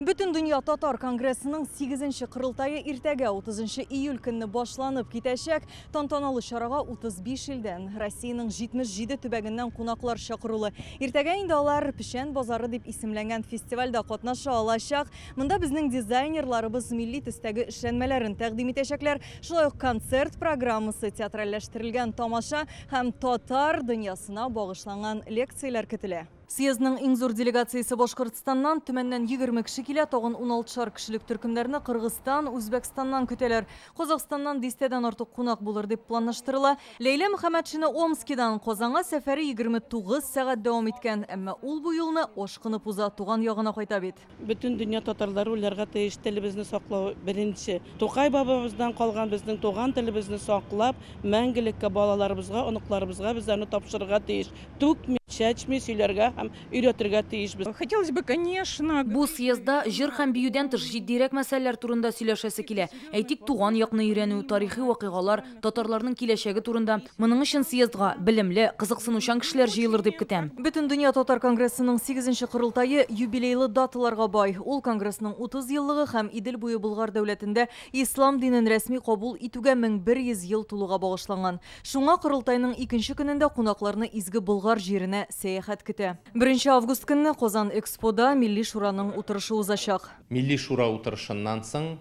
Бөтендөнья татар конгрессының 8нче корылтае иртәгә 30 июль көнне башланып китәчәк. Тантаналы чарага 35 илдән, Россиянең 77 төбәгеннән кунаклар чакырулы. Иртәгә инде алар Печән базары дип исемләнгән фестивальдә катнаша алачак. Монда безнең дизайнерларыбыз милли төстәге эшләнмәләрен тәкъдим итәчәкләр. Шулай ук концерт программасы, театральләштерелгән тамаша һәм татар дөньясына багышланган лекцияләр көтелә. Съездның иң зур делегациясе Башкортстаннан, Төмәннән 20 кеше килә, тагын 16шар кешелек төркемнәрне Кыргызстан, Үзбәкстаннан көтәләр. Казахстаннан дистәдән артык кунак булыр дип планлаштырыла. Ләйлә Мөхәммәтшина Омскидан Казанга сәфәре 29 сәгать дәвам иткән, әмма ул бу юлны ашкынып уза, туган ягына кайта бит. Бөтен дөнья татарлары уйларга тиеш, телебезне саклау беренче. Тукай бабабыздан калган безнең туган телебезне саклап, мәңгелеккә балаларыбызга, оныкларыбызга без аны тапшырырга тиеш. Түкми, чәчми сөйләргә һәм өйрәтергә тиешбез. Хотелось бы, конечно. Бу съездда җыр һәм биюдән тыш җитдирәк мәсьәләләр турында сөйләшәсе килә. Әйтик, туган якны өйрәнү, тарихи вакыйгалар, татарларның киләчәге турында. Моның өчен съездга белемле, кызыксынучан кешеләр җыелыр дип көтәм. Бөтендөнья татар конгрессының 8нче корылтае юбилейлы даталарга бай. Ул конгрессның 30 еллыгы һәм Идел буе Болгар дәүләтендә ислам динен рәсми кабул итүгә 1100 ел тулуга багышланган. Шуңа корылтайның икенче көнендә кунакларны изге Болгар җиренә сәяхәт көтә. 1 август көнне Казан Экспода Милли Шураның утырышы узачак. Милли Шура утырышыннан соң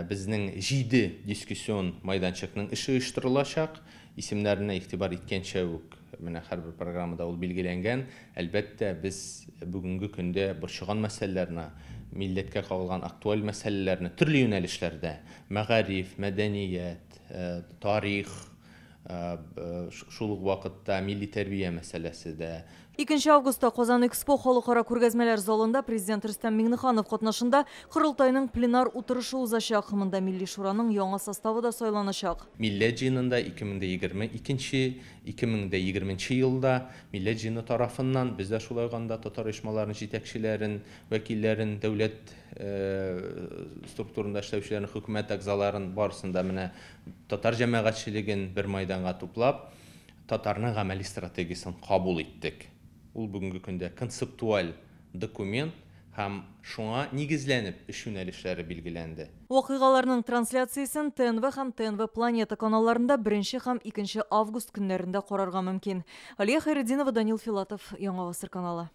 безнең 7 дискуссион майданчыкның эше оештырылачак. Исемнәренә игътибар иткәнчә үк менә һәрбер программада ул билгеләнгән. Әлбәттә, без бүгенге көндә борчыган мәсьәләләрне, милләткә кагылган актуаль мәсьәләләрне төрле юнәлешләрдә, мәгариф, мәдәният, тарих, шул ук вакытта милли тәрбия мәсьәләсе дә. 2 августта Казан Экспо халыкара күргәзмәләр залында президент Рөстәм Миңнеханов катнашында корылтайның пленар утырышы узачак. Монда Милли Шураның яңа составы да сайланачак. Милләт җыенында 2022, 2020 елда Милләт җыены тарафыннан без дә шулай ук анда татар оешмаларының җитәкчеләрен, вәкилләрен, дәүләт структурында эшләүчеләрен, хөкүмәт әгъзаларын барысын да менә татар җәмәгатьчелеген бер майданга туплап, татарның гамәли стратегиясен кабул иттек. Ул бүгенге көндә концептуаль документ һәм шуңа нигезләнеп эш юнәлешләре билгеләнде. Вакыйгаларның трансляциясен ТНВ һәм ТНВ Планета каналларында 1 һәм 2 август көннәрендә карарга мөмкин. Алия Хайретдинова, Данил Филатов, Яңа Гасыр каналы.